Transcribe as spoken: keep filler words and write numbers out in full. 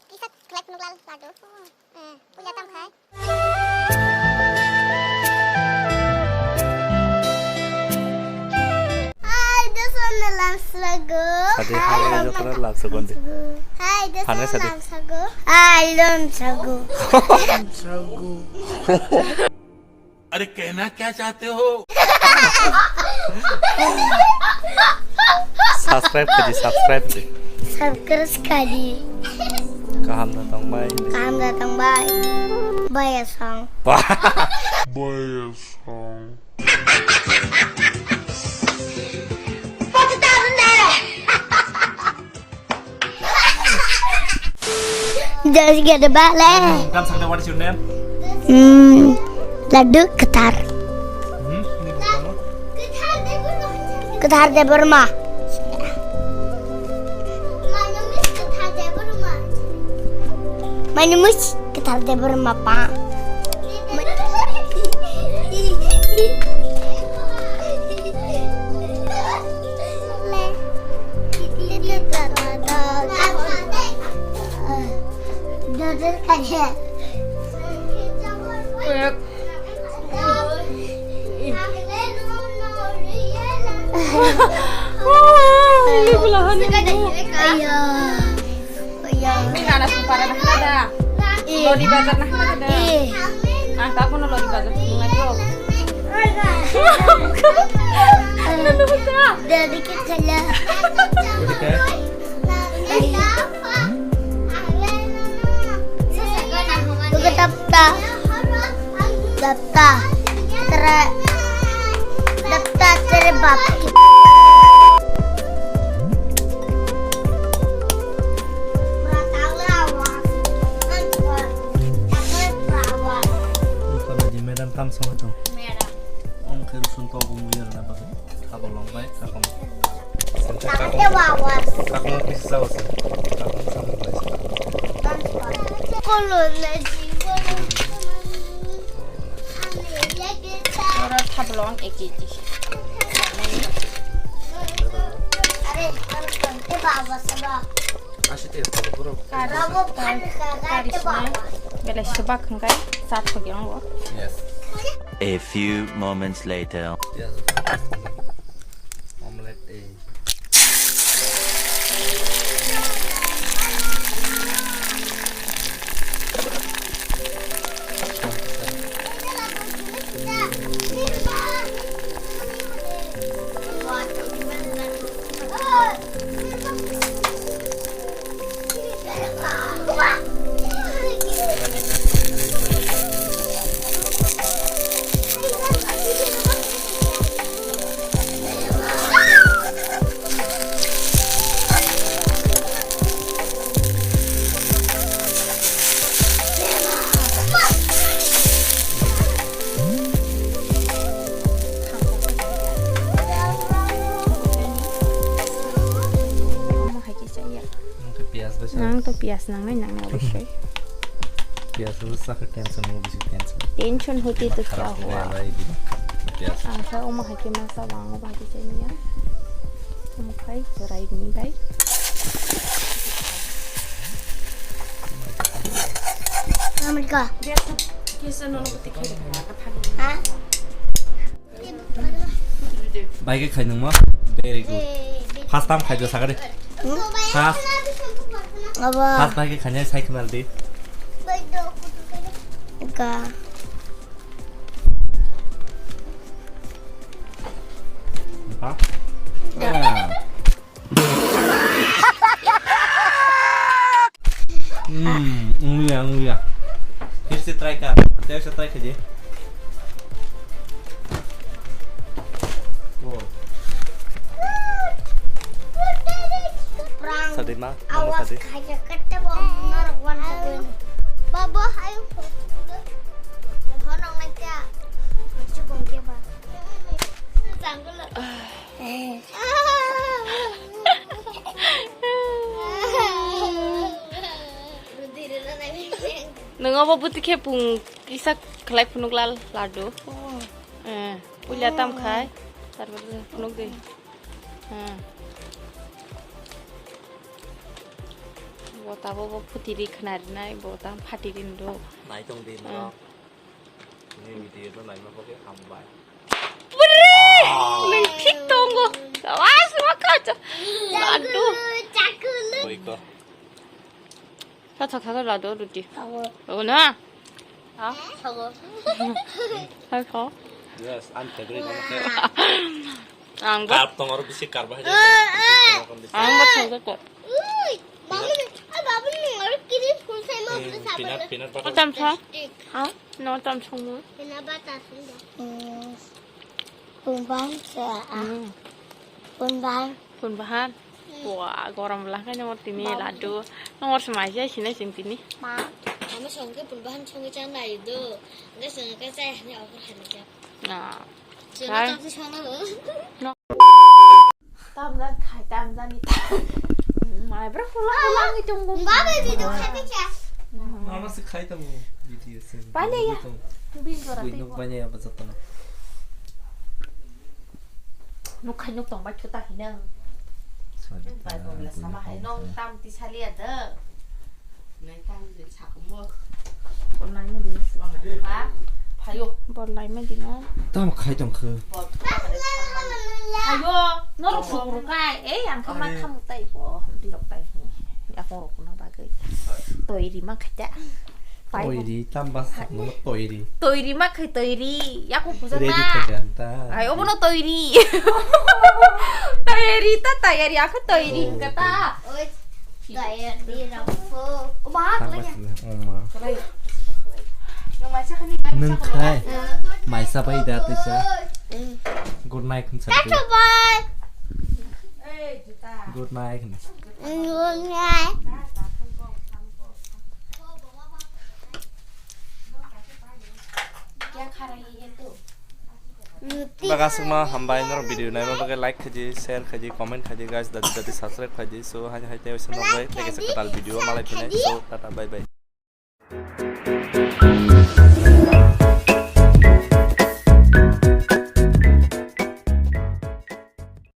Kisa khlai phunukla ladu. Eh, puja tam khai. Hai, dosa na lam sago. Sadi hai, hai, dosa na lam sago. Hai, dosa na lam sago. Hai, lam sago. Lam sago. अरे कहना क्या चाहते हो? Subscribe khaidi, subscribe di. Subscribe khaidi. Kaham da tongbai. Kaham da tongbai. Baya song. Baya song. Just get a ballet. Come, Sakta, what is your name? Hmm, Laddu Kathar. Hmm? Kathar Debbarma. My name is Kathar Debbarma pa. Nana supara na hana da. Lodi bazar na hana da. Ang tak kono lodi bazar nungai to. Dari kita lah. Dari kita? Buka tapta. Tapta. Tere. Tapta tere bap. Buka lagi madam tam sama tu. Madam. Om khe rusun to bumbu ya na bagwi. Kha bolong bai, kha kong. Kha kong, kha kong kisa sa wasa. Kha kong sa mo bai. Kolo na ji, kolo. Ora kha bolong ek kg. Are, te baba sa ba. Ashe te, boro. Kari, kari, kari sini. Belai sebak hingkai, sat hogi ang bo. Yes. A few moments later. Yes. Omelette, eh. Omo hai khe chaya. Nang to piyas bai sa. Nang to piyas nangnai, nangnai obosoi. Piyas bo sakhe tension mo bisi tension. Tension hote to kya hua? Piyas. Ang sa omo hai khe masa bang omo hai khe chaya. Ang khai chorai ni bai. America. Ha? Bai khe khai nungmo? Very good. First time khai do sakari. Hmm? First. Abo. First bai khe khai nai sai khna di. Ka. Ba. Hmm, wngya, wngya. Phir se try kha. Tei se try khaidi. Oh. Sadi ma, mama sadi. Baba, hai. Honong naikya. Chukong kya ba. Sanggul. Nung obo buti khe pung kisa khlai phunuk lal ladu. Eh, puila tam khai. Tarpor phunuk di. Hmm. Bo Tabo bo phuti ri khna rinai, bo tang phati ri ndo. Nai tong di norok. Ni video no naima bagwi hambai. Purri! Nung thik tongo. Awas, makacha. Ladu. Koi ko. Kha kha kha ladu ruti. Thago. Oh na. Ha? Thago. Hai kho. Yes, I'm favorite. Ang ba. Kap tong oro bisi kar bahai. Ang ba thang ko. Ui, mami, ah, babu ni oro kiri phun sai ma. Hmm, peanut, peanut butter. Tam sa? Ha? No, tam song mo. Peanut butter song da. Hmm. Pun ban sa, ah. Hmm. Pun ban. Pun bahan. Hmm. Wah, gorom lah kan nomor tini ladu. Nomor semai aja sini sini tini. Ma. Mama songke pun bahan songke chang lai do. Enggak songke saya hanya over hari aja. Nah. Sini tam sih sana lo. No. Tam jan khai, tam jan ni tam. Mai bro, pulang, pulang itu. Babe video khai pecah. Mama sih khai tamu video sih. Bale ya. Bin gora tu. Nuk banya apa jatana. Nuk khai nuk tong bai chuta hinang. Sorry. Bai bobla sama hai nong tam ti salia de. Nai tam de sakumo. Kon nai mo de. Ha? Phayo. Bol lai ma dino. Tam khai tong khe. Ayo, norok sukuru kai. Eh, ang khe ma khamu tai bo. Dirok tai. Yakung rok no bagwi. Toiri ma khaja. Pai bo. Toiri, tam bas sakno toiri. Toiri ma khai toiri. Yakung puja na. Ready khaja ta. Ai, obono toiri. Toiri ta, toiri, aku toiri kata. Oi, toiri rok. Oba, tang bas na. Oma. Kalai. Nung khai. Maisa bai da tisa. Good night, khun sa. Good night, khun. Good night. Bagasukno hambai, norok video naima bagwi like khaidi, share khaidi, comment khaidi, guys, dati dati subscribe khaidi. So, hai hai tei oisa nokbai, tei kaisa kwtal video malai phinai. So, tata, bye bye.